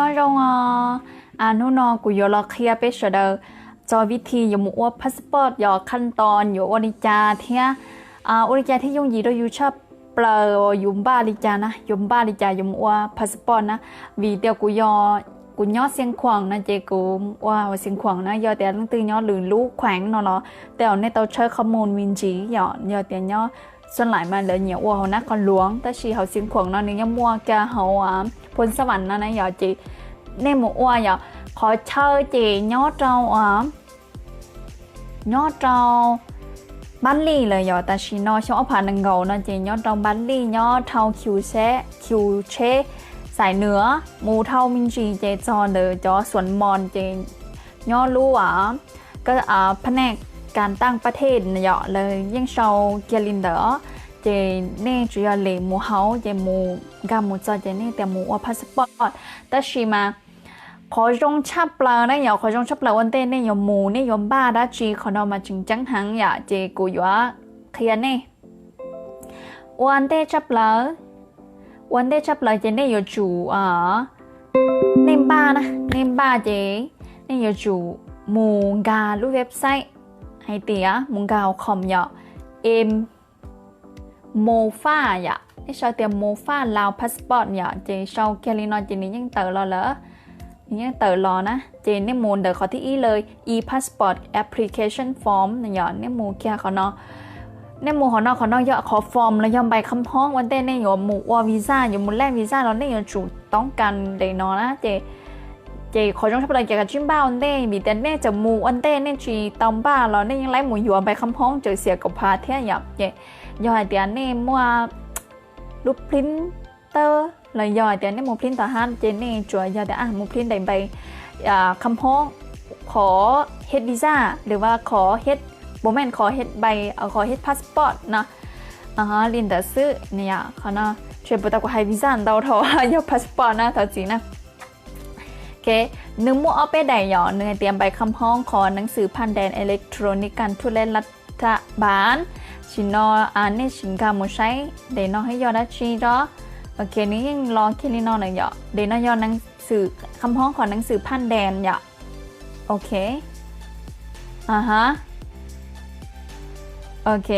Nyob zoo os, hnub no kuv yuav los qhia peb sawv daws txog vib thi yuav mus ua passport, yog khaj tos yuav ua li cas thiab ua li cas thiaj yooj yim rau yus tshaj plaws, yus npaj li cas na, yus npaj li cas yuav mus ua passport na. Vim tias kuv, kuv nyob Xiav Khuam no ces kuv ua Xiav Khuam na, yog tias leej twg nyob lwm lub khueev no los tej zaum nej tau tshawb qhov mus me ntsis yom, yog tias nyob Xas Lais mas lawv nyiam ua hauv Nab Qhoos Luam, tab sis hauv Xiav Khuam no nws yeej muaj kiag hauv Phoos Xab Vam no na yom, ces nej mus ua yom, qhov chaw ces nyob rau nyob rau Npab Lij lawm yom, tam sim no xyoo ob phav nees nkaum no ces nyob rau Npab Lij, nyob dhau Khiu Tsheb, Khiu Tsheb Xais Nuas mus dhau me ntsis ces txog ntawm cov Xuas Mos ces nyob lub Phab Naj Kas Taaj Pab Thej yom, lawv yeej sau kiag li ntawd os. Ces nej tsuas yog lem mus hauv ces mus nkag mus txog ces nej tias mus ua passport. Tab sis mas qhov zoo tshaj plaws na yom, qhov zoo tshaj plaws ua ntej nej yuav mus nej yuav npaj dab tsi, qhov no mas tseem ceeb heev yom, ces kuv yuav qhia nej. Ua ntej tshaj plaws, ua ntej tshaj plaws ces nej yuav tsum, nej npaj na, nej npaj ces nej yuav tsum mus nkag lub website hais tias mus nkag hauv khoom yom, em, MOFA yom, nej sau tias MOFA Lao Passport yom, ces sau kiag li no ces nws yeej tawm los lawm, nws yeej tawm los na. Ces nej mus ntawm qhov thib ib lawm, e-passport application form yom, nej mus kiag qhov no. Nej mus qhov no, qhov no yog qhov form los yog npais kham hoob ua ntej nej yuav mus ua visa, yuav mus lej visa los nej yuav tsum toob kas daim no na. Ces, ces qhov zoo tshaj plaws ces kav tsij npaj ua ntej, vim tias nej txawm mus ua ntej nej tsis tau npaj los nej yeej laib mus yuav npais kham hoob txawm xiam kaum phav thiab yom. Ces yog hais tias nej muaj lub printer los yog hais tias nej mus print tom hab ces nej tsuas yog tias mus print daim npais kham hoob, qhov hej visa, lwm vas qhov hej, puas meej qhov hej npais, qhov hej passport no, li ntawd xwb. Qhov no tsis puas tau kuv hais visa ntau dhau, yog passport na, thov txim na. Ok, nws muaj ob peb daim yom, nws hais tias npais kham hoob, qhov neeb xwm phaj ndees electronic kas thuj lej lav thaj npav. Sim no nej sim nkag mus saib daim no yog dab tsi os. Ok, nws yeej los kiag li no na yom, daim no yog neeb xwm, kham hoob qhov neeb xwm phaj ndees yom. Ok, aha, ok,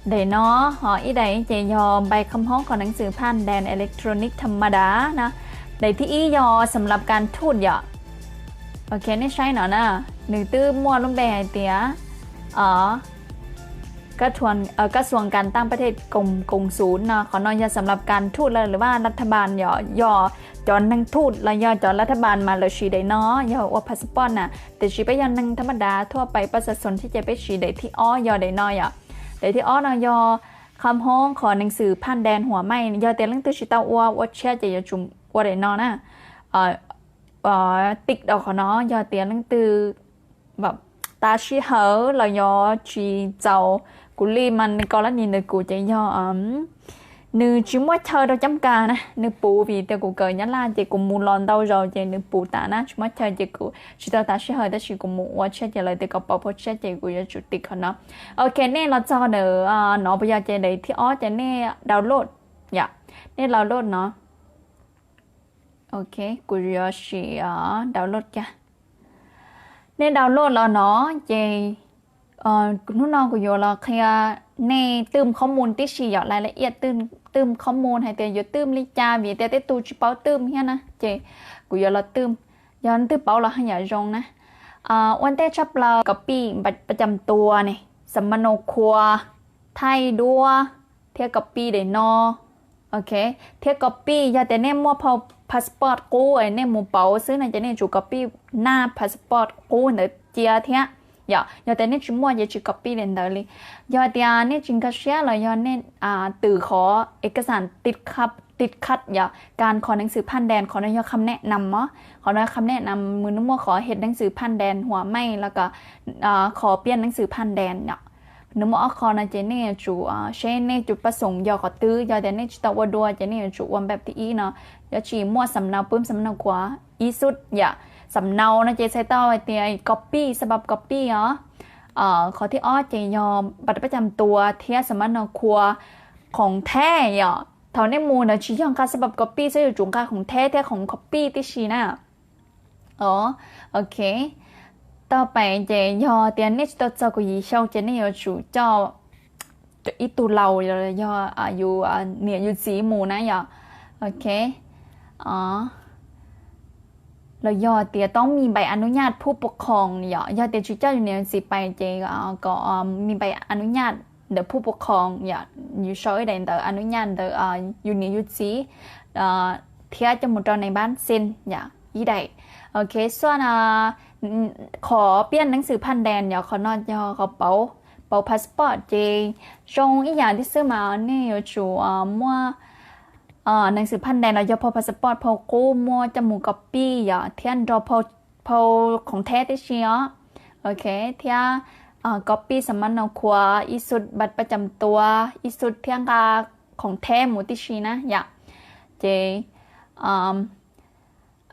daim no ho ib daim ces yog npais kham hoob qhov neeb xwm phaj ndees electronic tham ma da na. Daim thib ib yog xam lav kas thuj yom. Ok, nej saib no na, nws twb muaj lub npe hais tias kab xuas kas taaj pab thej koos xuv no, qhov no yog xam lav kas thuj lawm, lwm vas lav thaj npav yom, yog cov neeg thuj los yog cov lav thaj npav mas lawv siv daim no yog ua passport na. Tiam sis peb yog neeg tham ma da thuaj pais paj xa xoo thiab ces peb siv daim thib ob yog daim no yom. Daim thib ob no yog kham hoob qhov neeb xwm phaj ndees huam maij, yog tias leej twg tsis tau ua, ua tshiab ces yuav tsum ua daim no na. Tiv rau qhov no, yog tias leej twg tas sij hawm los yog tsis txaus, kuv li mas nws kos lab nis ntawm kuv ces yog nws tsis muaj chaw rau cab kas na, nws puv, vim tias kuv kawm Nyab Laj ces kuv mus los ntau zaus ces nws puv tas na, tsis muaj chaw ces kuv tsis tau tas sij hawm, tab sis kuv mus ua tshiab ces lawv tias kom pauv phau tshiab ces kuv yuav tsum tiv qhov no. Ok, nej los txog ntawm no puas yog, ces daim thib ob ces nej download yom, nej download no. Ok, kuv yuav sim download kiag. Nej download los no ces hnub no kuv yuav los qhia nej twm qhob mus tib si yom, lais la iaj twm qhob mus hais tias yuav twm li cas, vim tias tej tug tsis paub twm thiab na, ces kuv yuav los twm. Yog leej twg paub los haj yam zoo na. Ua ntej tshaj plaws copy npaj cam tua ne, xam ma no khua, thaij duab, thiab copy daim no. Ok, thiab copy, yog tias nej muaj phau passport qub es nej mus pauv xwb no ces nej yuav tsum copy naj passport qub ntawd cia thiab yom. Yog tias nej tsis muaj ces tsis copy daim ntawd li. Yog tias nej tsis nkag siab los yog nej twm qhov ej ka xam tiv khaj yom, kas qhov neeb xwm phaj ndees, qhov no yog kham nej nam os, qhov no kham nej nam, nws muaj qhov hej neeb xwm phaj ndees huam maij los yog qhov piaj neeb xwm phaj ndees yom. Nws muaj ob qho no ces nej yuav tsum seb nej tus paj xoom yog qhov twg, yog tias nej tsis tau ua dua ces nej yuav tsum ua npaj thib ib no. Yuav tsis muaj xam nau pub xam nau khuav ib xub yom. Xam nau no ces txhais tau hais tias copy, xam pab copy os. Qhov thib ob ces yog npaj cam tua thiab xam ma no khua, khoom theb yom. thaum nej mus ntawd tsis yog nqa xab pab copy xwb, yuav tsum nqa khoom theb thiab khoom copy tib si na. Os, ok. Tau pais ces yog tias nej tsis tau txog kaum yim xyoo ces nej yuav tsum coj ib tug laus los yog yus niam yus txiv mus na yom. Ok. Los yog tias toob mis npais a nub nyaj phuj pua khoom yom, yog tias tsis coj yus niam yus txiv pais ces kom mis npais a nub nyaj ntawm phuj pua khoom yom, yus sau ib daim ntawv a nub nyaj ntawm yus niam yus txiv thiab coj mus rau nais npab xees yom, ib daim. Ok, xuaj no, qhov piaj neeb xwm phaj ndees yom, qhov no yog qhov pauv, pauv passport ces zoo ib yam thiab xwb mas nej yuav tsum muaj neeb xwm phaj ndees los yog phau passport phau qub muaj coj mus copy yom, thiab nrog phau khoom theb tib si os. Ok, thiab copy xam ma no khuav ib xub npaj pab cam tua ib xub thiab nqa khoom theb mus tib si na yom. Ces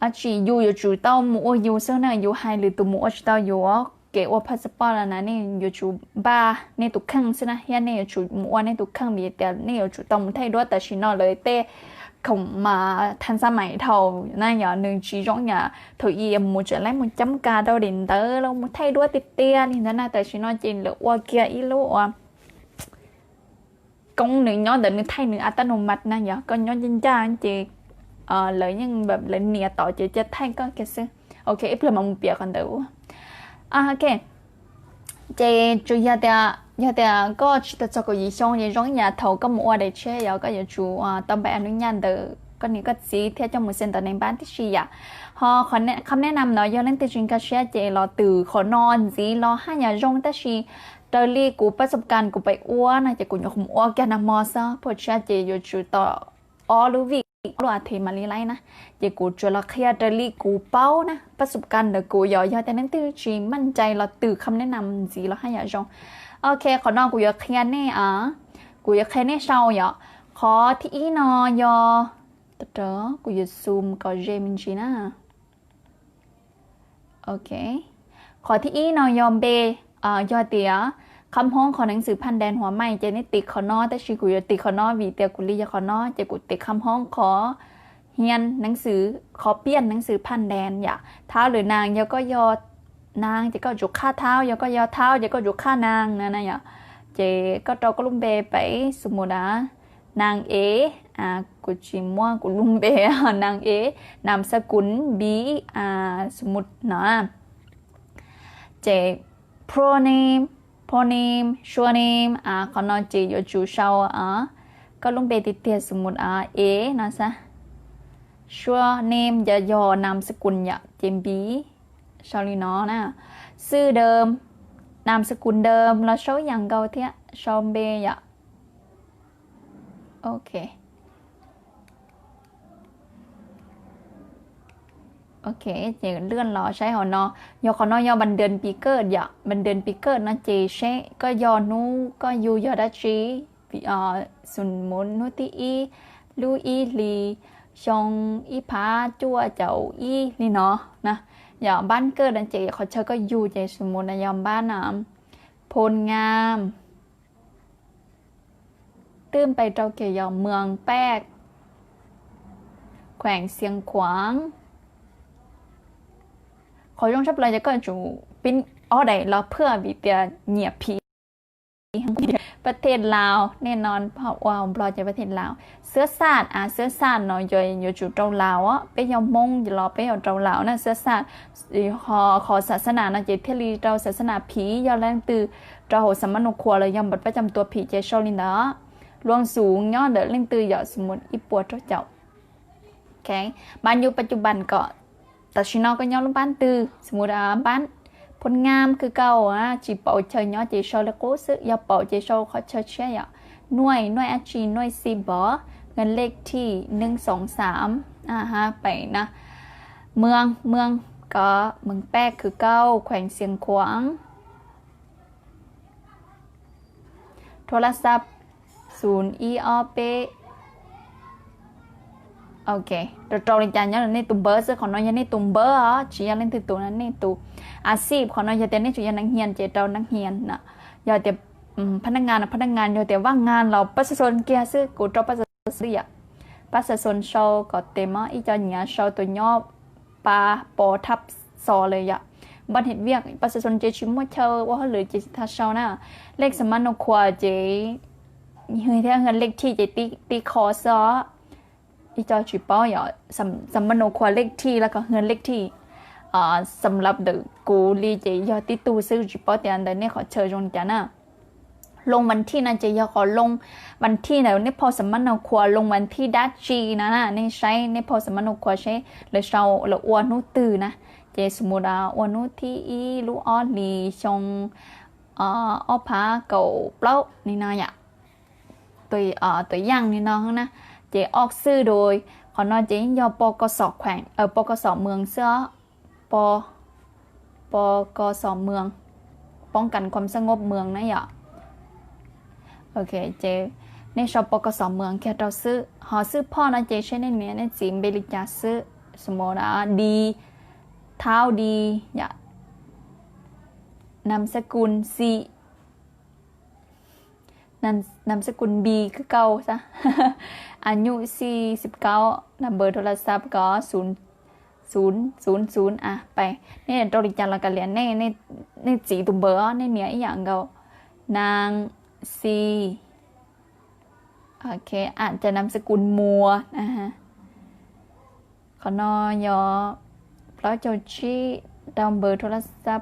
dab tsi yus yuav tsum tau mus ua yus xwb na, yus hais lwm tus mus ua tsis tau yus kev ua passport los na, nej yuav tsum npaj nej tus kheej xwb na, thiab nej yuav tsum mus ua nej tus kheej vim tias nej yuav tsum tau mus thaij duab tam sim no lawv tej khoom mas thaj xab mais dhau na yom, nws tsis zoo yam thaum ub mus tseem laib mus cab kas rau daim ntawv los mus thaij duab tiag tiag li ntawd na, tam sim no ces lawv ua kiag ib lub ua koob nws nyob ntawd nws thaij nws a tab nus mas na yom, koj nyob ncaj ncaj ces lawv yeej lawv nias tau ces cia thaij koj kiag xwb. Ok, ib pliag mam mus piav qhov ntawd. Ok, ces tsuas yog tias, yog tias koj tsis tau txog kaum yim xyoo ces zoo ib yam thaum koj mus ua daim tsheb yom, koj yuav tsum tau npaj a nub nyaj ntawm koj niam koj txiv thiab coj mus xees ntawm nais npab tib si yom. Ho qhov ne nam no yog leej twg tsis nkag siab ces los twm qhov no ntxiv los haj yam zoo, tab sis raws li kuv pab xab kas kuv pais ua no ces kuv nyuam qhuav ua kiag nag hmo xwb, phua tshiab ces yuav tsum tau ob lub vij ob lub a thiv mam li laib na. Ces kuv tsuas los qhia raws li kuv paub na, pab xab kas ntawm kuv yom, yog tias leej twg tsis maj cai los twm qhov ne nam ntxiv los haj yam zoo. Ok, qhov no kuv yuav qhia nej, kuv yuav qhia nej sau yom. Qhov thib ib no yog, kuv yuav zoom kom ze me ntsis na. Ok, qhov thib ib no yog npe, yog tias khab hmoob qhov neeb xwm phaj ndees huam maij ces nej tiv qhov no, tab sis kuv yuav tiv qhov no vim tias kuv li yog qhov no ces kuv tiv khab hmoob qhov hian neeb xwm, qhov piaj neeb xwm phaj ndees yom. Thaub lwm naas, yog koj yog naas ces koj tsum qhaj thaub, yog koj yog thaub ces koj tsum qhaj naas na yom. Ces koj rau koj lub npe pem xu mus a, naas e, kuv tsis muaj kuv lub npe, naas e, nam xab kuv npiv, xu mus no. Ces pronoun, pronoun, surname, qhov no ces yuav tsum sau koj lub npe tiag tiag, xu mus e no xwb. Surname yog nam xab kuv yom, ces npiv sau li no na. Xwb dawm, nam xab kuv dawm los sau ib yam nkaus thiab, sau npe yom. Ok. Ok, ces lwaj los saib hauv no, yog qhov no yog vas dawm pis kawj yom, vas dawm pis kawj no ces seb koj yog hnub koj yug yog dab tsi, xu mus hnub thib ib lub ib hlis xyoo ib phav cuaj caum ib li no na. Yog npab kawj no ces qhov chaw koj yug ces xu mus no yog npab Phon Ngam, twb npe rau kiag yog Mws Paj, khuees Xiav Khuam. Qhov zoo tshaj plaws yog koj yuav tsum pib ob daim los phwj vim tias nyiam phim. Pab thej Laus, nej no ua Nplog ces pab thej Laus. Xwb xaj, a xwb xaj no yuav tsum rau Laus, peb yog Hmoob los peb yuav rau Laus na, xwb xaj. Qhov xab xab nas no ces thiaj li rau xab xab nas phim, yog leej twg rau hauv xam ma nus khuas los yog npam pab cam tua phim ces sau li ntawd. Luag xum nyob ntawm leej twg yom, xu mus ib puas rau caum. Npab yug paj cuj pam kom tam sim no koj nyob lub npab twg, xu mus npab Phon Ngam khw kauj, tsis paub chaw nyob ces sau li qub xwb, yog paub ces sau qhov chaw tshiab yom. Nuaj, nuaj dab tsi, nuaj xi bov, ngan lej thij neeb xoom xaam, pem na. Mws, mws, koj Mws Paj khw kauj, khuees Xiav Khuam. Thua laj xab, xum ib ob peb. Ok, rau rau li cas nyob nej tus npawb xwb, qhov no yog nej tus npawb os, tsis yog leej twg tus no, nej tus. A xij, qhov no yog tias nej tseem yog neeg hias ces rau neeg hias na. Yog tias phab naj ngas, phab naj ngas, yog tias vaj ngas los pab xab xo kiag xwb, kuv rau pab xab xo li yom. Pab xa xon sau kom tes mog, ib co nyiav sau tus nyob pa pov thab xos lawm yom. Npaj him viaj pab xa xon ces tsis muaj chaw ua hauj lwm ces tsis tau sau na. Lej xa mab nau khua ces thiab lej thij ces tib qho xwb os. Ib co tsis paub yom, xa mab nau khua lej thij los koj hwj lej thij. Xam lab ntawm kuv li ces yog tib tug xwb, tsis paub tias ntawm nej qhov chaw zoo li cas na. Loo vas thij no ces yog qhov loo vas thij ntawm nej phau xa mab nau khua loo vas thij dab tsi no na, nej saib nej phau xa mab nau khua seb lawv sau lawv ua hnub twg na. Ces xu mus da ua hnub thib ib lub ob hlis xyoo ob phav kaum plaub li no yom. Tuam yaj li no na, ces ob xwb rau. Qhov no ces yeej yog pos kos xom kheem, pos kos xom mws xwb os. Pos kos xom mws, poob kas khuam xab ngob mws na yom. Ok, ces nej sau pos kos xom mws kiag rau xwb. Ho xwb phoj no ces seb nej niam nej txiv npe li cas xwb. Xu mus da di, thaub di, nam xab kus xi, nam xab kus npi kawg kaus xab, a nyuj xi xib kaub, nab npawb thoo las xab kos xu, xu, xu, xu a pais. Nej rau li cas los kav liam, nej txiv tus npawb os, nej niam ib yam nkaus. Nas xi, ok, a cas nam xab kus muas. Qhov no yog plaub caug tsib, rau npawb thoo las xab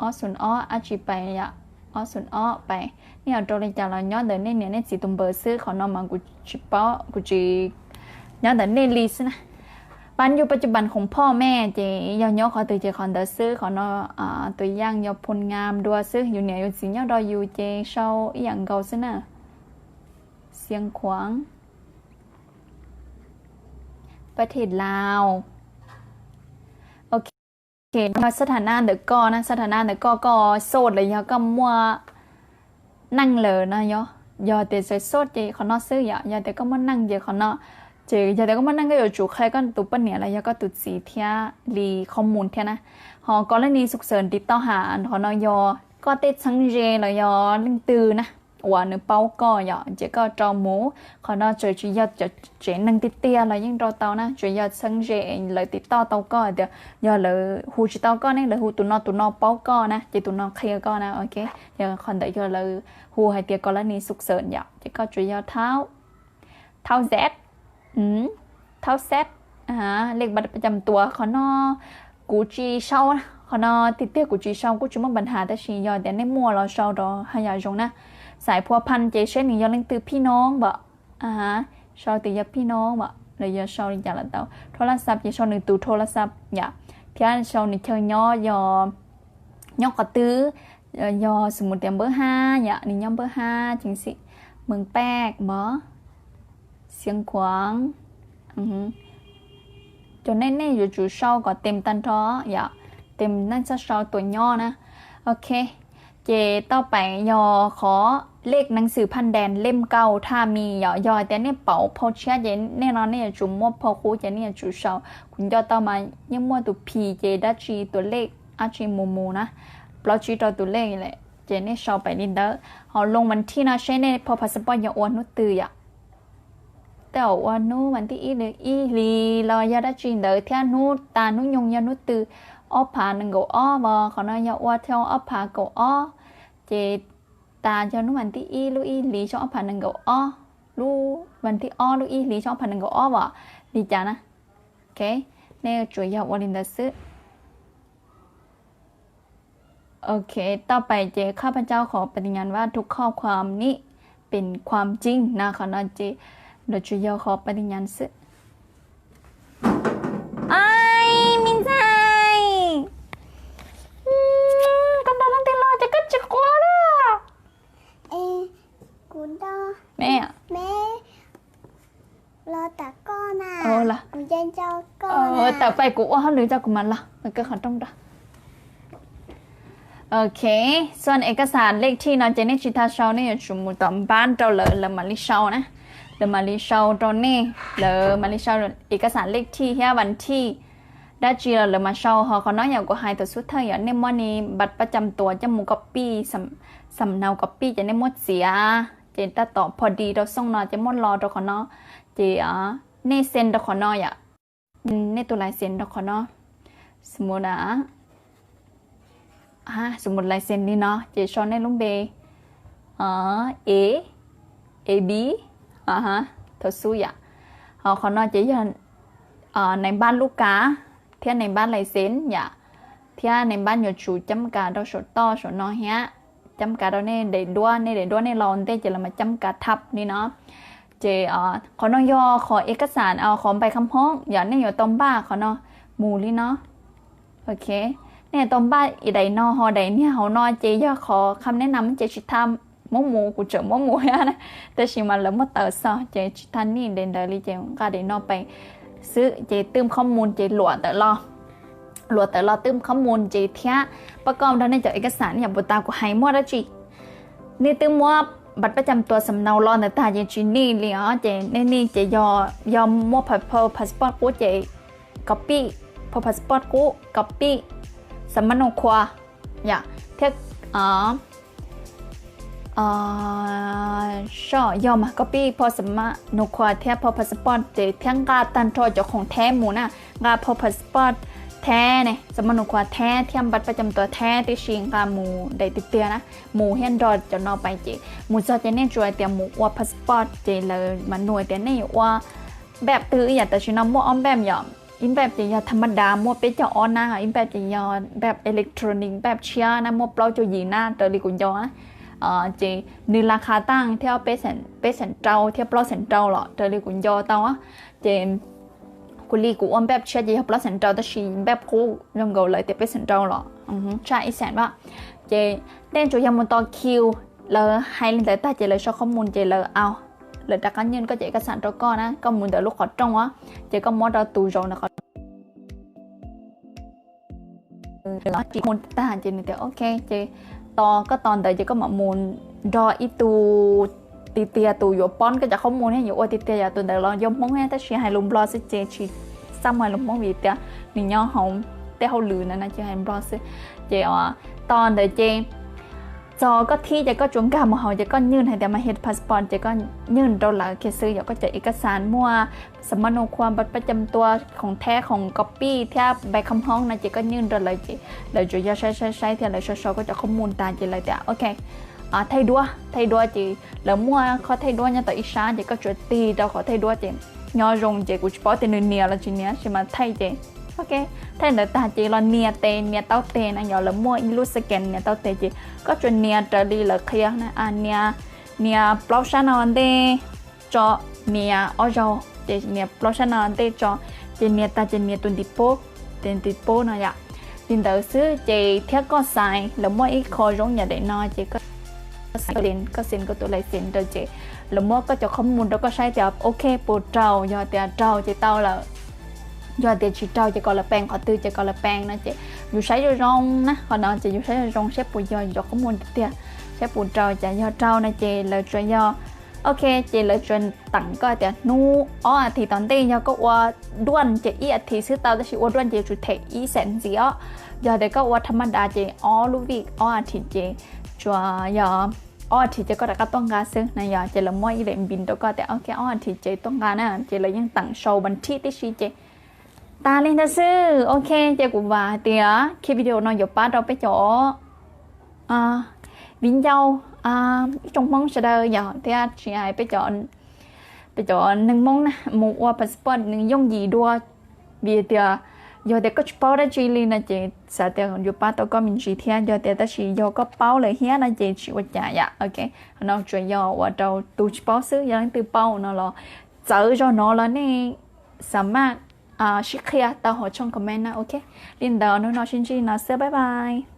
ob xu ob dab tsi pais yom, ob xu ob pais. Nej yuav rau li cas los nyob ntawm nej niam nej txiv tus npawb xwb, qhov no mas kuv tsis paub, kuv tsis nyob ntawm nej li xwb na. Pab ncuj pab cub pab khoom phoj mej ces yog nyob qhov twg ces qhov ntawd xwb, qhov no tus yaj yog phoo ngam dua xwb, yus niam yus txiv nyob rau yus ces sau ib yam nkaus xwb na. Xiav Khuam, pab thij Laus. Ok, yog xab tha na ntawm koj na, xab tha na ntawm koj, koj soj los yog koj muaj neej lawm no yog, yog tias txawm soj ces qhov no xwb yom, yog tias koj muaj neej ces qhov no. Ces yog tias koj muaj neej koj yuav tsum qhia koj tus poj niam los yog koj tus txiv thiab li qhov mus thiab na. Ho kos laj nis xu xawm tiv tauj has qhov no yog koj tej txheeb ze los yog leej twg na uas nws paub koj yom, ces koj rau mus. Qhov no txawm tsis yog tsev neeg tiag tiag los yeej rau tau na, tsuas yog txheeb ze lawv tiv tauj tau koj tias yog lawv hu tsis tau koj ne, lawv hu tus no tus no paub koj na, ces tus no qhia koj na, ok. Yog qhov ntawd yog lawv hu hais tias kos laj nis xu xawm yom, ces koj tsuas yog thaub, thaub zeb, thaub xeb, lej pab cam tuas qhov no kuv tsis sau, qhov no tiag tiag kuv tsis sau kuj tsis muaj pab has, tab sis yog tias nej muaj los sau rau haj yam zoo na. Xais phua phaj ces seb nws yog leej twg phij noob npam, sau tias yog phij noob npam los yog sau li cas los tau, thoo las xab ces sau nws tus thoo las xab yom, thiab sau nws chaw nyob, nyob qhov twg, yog xu mus tias npawb hab yom, nws nyob npawb hab ces xim, Mws Paj npam, Xiav Khuam. Cov nej nej yuav tsum sau kom tes tag nrho yom, tes nej txhob sau tuam nyob na. Ok, ces tau pais yog qhov lej nees xwm phaj ntees lej kaum thaj mis yom, yog hais tias nej pauv phau tshiab ces nej no nej yuav tsum muab phau qub ces nej yuav tsum sau. Kuv nco tau mas yeej muaj tus phis ces dab tsi tus lej dab tsi mus mus na, plaub tsib rau tus lej lawm ces nej sau pais li ntawd. Ho loo vas thij no seb nej phau passport yog ua hnub twg yom. Tej zaum ua hnub vas thij ib, ib hlis los yog dab tsi ntawd thiab hnub tas hnub nyoog yog hnub twg, ob phav nees nkaum ob vos, qhov no yog ua xyoo ob phav kaum ob, ces tas yog hnub vas thij ib lub ib hlis xyoo ob phav nees nkaum ob, lub vas thij ob lub ib hlis xyoo ob phav nees nkaum ob vos, li cas na. Ok, nej tsuas yog ua li ntawd xwb. Ok,ต่อไป ces ข้าพเจ้าขอปฏิญาณว่าทุกข้อความนี้เป็นความจริงนะ qhov no ces lawv tsuas yog qhov ปฏิญาณ xwb. Ai, me ntxhais, koj nrog leej twg los ces koj tsis quaj na. Tawm pais kuv ua hauj lwm tso kuv mam los, koj qhov rooj rau. Ok, xu ej kas xaj lej thij no ces nej tsis tas sau, nej yuav tsum mus tom npab rau lawv, lawv mam li sau na. Lawv mam li sau rau nej, lawv mam li sau ej kas xaj lej thij thiab vas thij dab tsi los lawv mam sau. Ho qhov no yog kuv hais thaum xub thawj yom, nej muab ni npam pab cam tuas coj mus kos pij, xam nau kos pij ces nej muab txiav ces tab tom pho di rau xooj no ces muab lo rau qhov no. Ces nej send rau qhov no yom. Nej tus license rau qhov no. Xws mus, xws mus license li no ces sau nej lub npe, A, A B, thaum xub yom. Ho qhov no ces yog nais npab lub kav thiab nais npab license yom, thiab nais npab nyuam tsum cam kav rau saum toj saum no thiab, cam kav rau nej daim duab, nej daim duab nej los ntej ces lawv mas cam kav thab li no. Ces qhov no yog qhov ib kab xam, qhov npais kham hoob yom, nej yuav tau npaj qhov no mus li no. Ok, nej yuav tau npaj daim no, ho daim niag hauv no ces yog qhov kham neb nam ces tsis thab muab mus, kuv tseem muab mus thiab na, tab sis mas lawv muab tawm xwb ces tsis thab nij daim ntawd li ces nqa daim no pais xwb ces twb qhob mus ces luam tawm los, luam tawm los twb qhob mus ces thiab pab koj nrog nej cov ib kab xam nej yam puas tas kuv hais muaj dab tsi. Nej twb muab npaj pab cam tua xam nau los ntawd tag ces tsis nij li os, ces nej nij ces yog muaj pho passport qub ces copy, pho passport qub copy, xam mab nus khua yom, thiab soj yog mas copy pho xam mab nus khua thiab pho passport ces thiab nqa tag nrho cov khoom theb mus na, nqa pho passport theb ne, xam mab nus khua theb thiab npaj pab cam tua theb tib si nqa mus daim tiag tiag na, mus thiab nrog cov no pais ces mus txog ces nej tsuas hais tias mus ua passport ces lawv mam nug tias nej yuav ua npaj twg ib yam tam sim no muaj ob npaj yom, ib npaj ces yog tham ma da muaj peb caug ob nab, ib npaj ces yog npaj electronic npaj tshiab na muaj plaub caug yim nab raws li kuv nco na. Ces nws la kha tag thiab peb xeem rau thiab plaub xeem rau los raws li kuv nco tau. Ces kuv li kuv ua npaj tshiab ces yog plaub xeem rau tab sis npaj qub zoo nkaus lawv tias peb xeem rau los tshaj ib xeem na. Ces nej tsuas yog mus tos kiu, lawv hais li ntawd tag ces lawv sau qhob mus ces lawv au, lawv rov qab nyij koj cov ib kab xam rau koj na, koj mus ntawm lub qhov rooj ces koj muab rau tus zaum ntawm qhov tsis mus tag ces nws tias ok ces tos koj tos ntawd ces koj mam mus nrog ib tug tiag tiag tus yuav pab koj cov qhob mus thiab yuav ua tiag tiag yom, tus ntawd los yog Hmoob thiab tab sis hais lus Nplog xwb ces tsis xav mus hais lus Hmoob vim tias nws nyob hauv tej hauj lwm na ces hais Nplog xwb. Ces tos ntawd ces txog koj thib ces koj tsuas nkag mus hauv ces koj nyij hais tias mas hias passport ces koj nyij rau lawv kiag xwb yom, koj cov ib kab xam muaj xam mab nus khua, npaj pab cam tua, khoom theb, khoom copy thiab npaj kham hoob no ces koj nyij rau lawv ces lawv tsuas yog saib saib saib thiab lawv sau sau koj cov qhob mus tas ces lawv tias ok thaij duab, thaij duab ces lawv muaj qhov thaij duab nyob tom ib sab ces koj tsuas tig rau qhov thaij duab ces nyob zoo ces kuv tsis paub tias nws nias los tsis nias tab sis mas thaij ces ok, thaij ntawd tag ces los nias tes, nias taub tes na yom, lawv muaj ib lub scan nias taub tes ces koj tsuas nias raws li lawv qhia na, nias plaub sab no ntej tso, nias ob zaug ces nias plaub sab no ntej tso, ces nias tag ces nias tus ntiv pub, tus ntiv pub no yom. Li ntawd xwb ces thiab koj xaiv lawv muaj ib qho zoo yam daim no ces koj xaiv, koj xaiv koj tus license rau ces lawv muab koj cov qhob mus rau koj saib tias ok puas raug, yog tias raug ces tau lawm, yog tias tsis raug ces kom lawv peem qhov twg ces kom lawv peem no ces yus saib zoo zoo na, qhov no ces yus saib zoo zoo saib puas yog yus cov qhob mus tiag tiag, saib puas raug, cas yog raug no ces lawv tsuas yog ok ces lawv tsuas teem koj tias hnub ob a thiv tom ntej yog koj ua duaj ces ib a thiv xwb tau tab sis ua duaj ces yuav tsum them ib xeem ntxiv os. Yog tias koj ua tham ma da ces ob lub vij ob a thiv ces tsuas yog ob a thiv ces koj rov qab tuaj nqa xwb na yom, ces lawv muab ib daim npis rau koj tias ok ob a thiv ces tuaj nqa na ces lawv yeej teem sau npa thib tib si ces tas li ntawd xwb. Ok ces kuv vam hais tias kiv video no yuav pab rau peb cov viv ncaus ib tsoom Hmoob sawv daws yom, thiab tsis hais peb cov neeg Hmoob na mus ua passport nws yooj yim dua, vim tias yog tias koj tsis paub dab tsi li no ces xav tias yuav pab tau koj me ntsis thiab, yog tias tab sis yog koj paub lawm thiab no ces tsis ua cas yom. Ok, no tsuas yog ua rau tus tsis paub xwb, yog leej twg paub no los txawv zog no los nej xav maj sib qhia tau hauv tshooj comment na. Ok, li ntawd hnub no sib ntsib no xwb, bye bye.